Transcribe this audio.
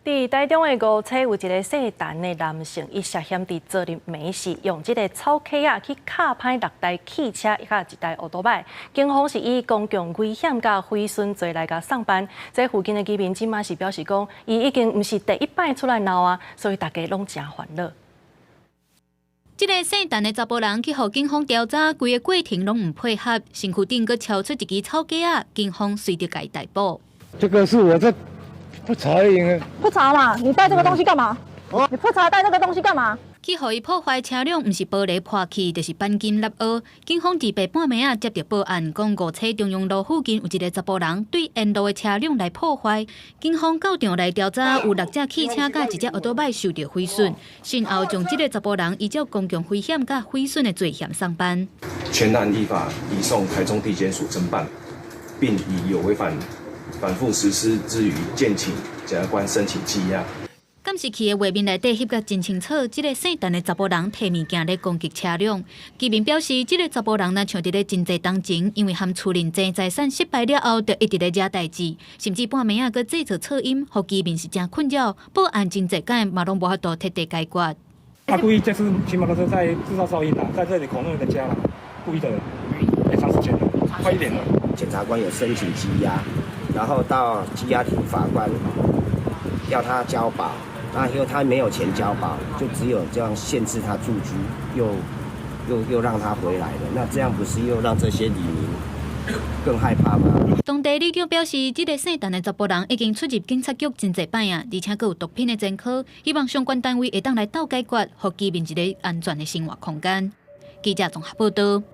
佇台中的梧棲有一个姓陳的男性，伊涉嫌佇昨日暝時用這个草溪仔去敲歹六台汽車，佮一台歐多擺。警方是以公共危險佮毀損罪來共送辦。這附近的居民這馬是表示講，伊已經毋是第一擺出來鬧啊，所以大家攏誠煩惱。這个姓陳的查埔人去予警方調查，規个過程攏毋配合，身軀頂閣敲出一支草雞仔，警方隨即共伊逮捕。這個是我在潑茶用潑茶嘛？你帶這個東西幹嘛？你潑茶帶這個東西幹嘛？去予伊破壞車輛，毋是玻璃破去，就是鈑金凹凹。警方佇白半暝仔接著報案，講梧棲中央路附近有一个查埔人對沿路的車輛來破壞。警方到場來調查，有六隻汽車佮一隻歐多擺受著毀損。訊後將這个查埔人依照公共危險佮毀損的罪嫌送辦。全案依法移送台中地檢署偵辦，並以有違反反覆實施之虞，建請檢察官申請羈押。監視器的畫面內底翕甲真清楚，這个姓陳的查埔人提物件咧攻擊車輛。居民表示，這个查埔人若像佇咧真濟冬前，因為和厝內爭財產失敗了後，就一直咧惹代誌，甚至半暝仔閣製造噪音，予居民是誠困擾。報案真濟擺嘛攏無法度徹底解決。他故意這次騎摩托車在製造噪音啦，在這裡恐嚇人家啦，故意的，欸，長時間了，快一點了。檢察官有申請羈押，然後到羈押庭，法官要他交保。那因為他沒有錢交保，就只有這樣限制他住居，又讓他回來了。那這樣不是又讓這些里民更害怕嗎？當地里長表示，這个姓陳的查埔人已經出入警察局真濟擺啊，而且閣有毒品的前科，希望相關單位會當來鬥解決，予居民一个安全的生活空間。記者綜合報道。